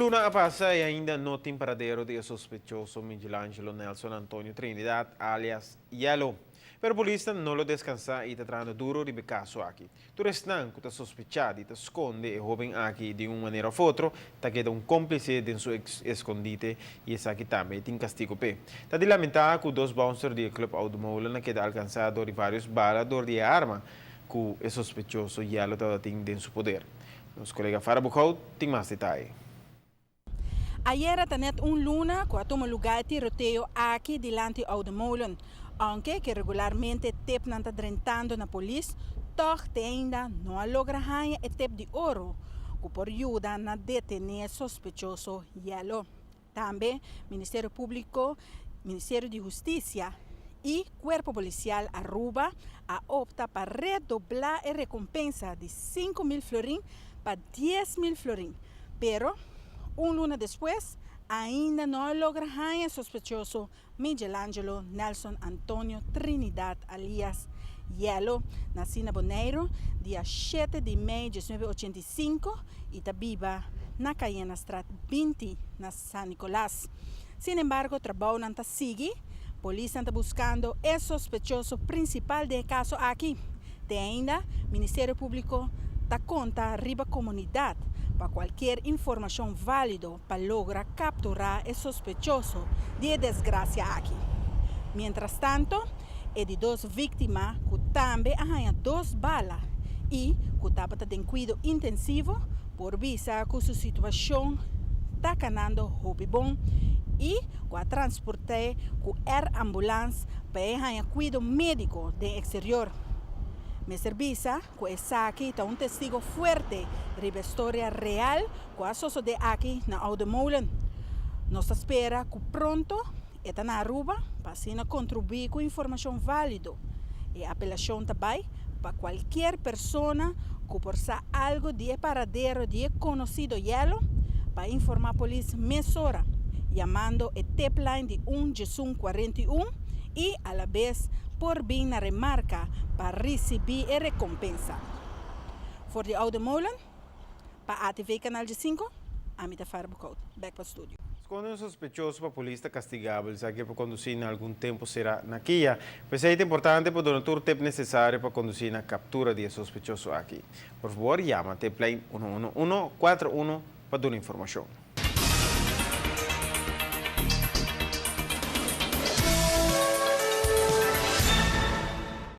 luna a pasa y ainda no tin paradero di e sospechoso Michelangelo Nelson Antonio Trinidad, alias Yellow. Pero polisnan no lo descansa y ta trahando duro riba e caso aki. Tur esnan cu ta sospecha di ta sconde e hoben aki di un manera of otro, ta keda un complice den su escondite y esaki tambe tin castigo p'e. Ta di lamenta cu dos bouncer di e Club Oude Molen a keda alcansa dor di varios bala dor di e arma cu e sospechoso Yellow tabatin den su poder. Nos colega Farah Boekhout tin mas detaye. Ayera ta net un luna cu a tuma lugar e tiroteo aki dilanti Oude Molen. Aunke cu regularmente tipnan ta drentando na polis, toch te ainda no a logra haña e tip di oro cu por yuda na detene sospechoso Yellow. Tambe Ministerio Publico, Ministerio di Husticia y Cuerpo Policial Aruba a opta pa redobla e recompensa di 5000 florin pa 10,000 florin. Pero un luna despues ainda no a logra haña sospechoso Michelangelo Nelson Antonio Trinidad, alias Yellow, naci na Bonaire dia 7 di mei 1985 y ta biba na Cayenastraat 20 na San Nicolas. Sin embargo, trabounan ta sigui, polis ta buscando e sospechoso principal di e caso aki. Te ainda, Ministerio Publico ta conta riba comunidad pa cualkier informacion valido pa logra captura e sospechoso di e desgracia aki. Mientras tanto, e di dos victima cu tambe a haña dos bala y cu tabata den cuido intensivo por bisa cu su situacion ta canando hopi bon y cu a transport'e cu air ambulance pa haña cuido medico den exterior. Mester bisa cu esaki ta un testigo fuerte riba historia real cu a sosode aki na Oude Molen. Nos ta spera cu pronto e ta na Aruba pa asina contribui cu informacion valido. E apelacion tambe pa cualkier persona cu por sa algo di e paradero di e conocido Yellow pa informa polis mesora, yamando e tipline di 1 41 y a la vez por bin na remarca pa ricibi e recompensa. For di Oude Molen, pa ATV Canal 5, ami ta Farah Boekhout, back pa studio. Sconde un sospechoso pa polis ta castigabel, sa cu pa conduci na algun tempo sera na kia. Pesey ta importante pa duna tur tip necesario pa conduci na captura di e sospechoso aki. Por fabor, yama tipline 11141 pa duna informacion.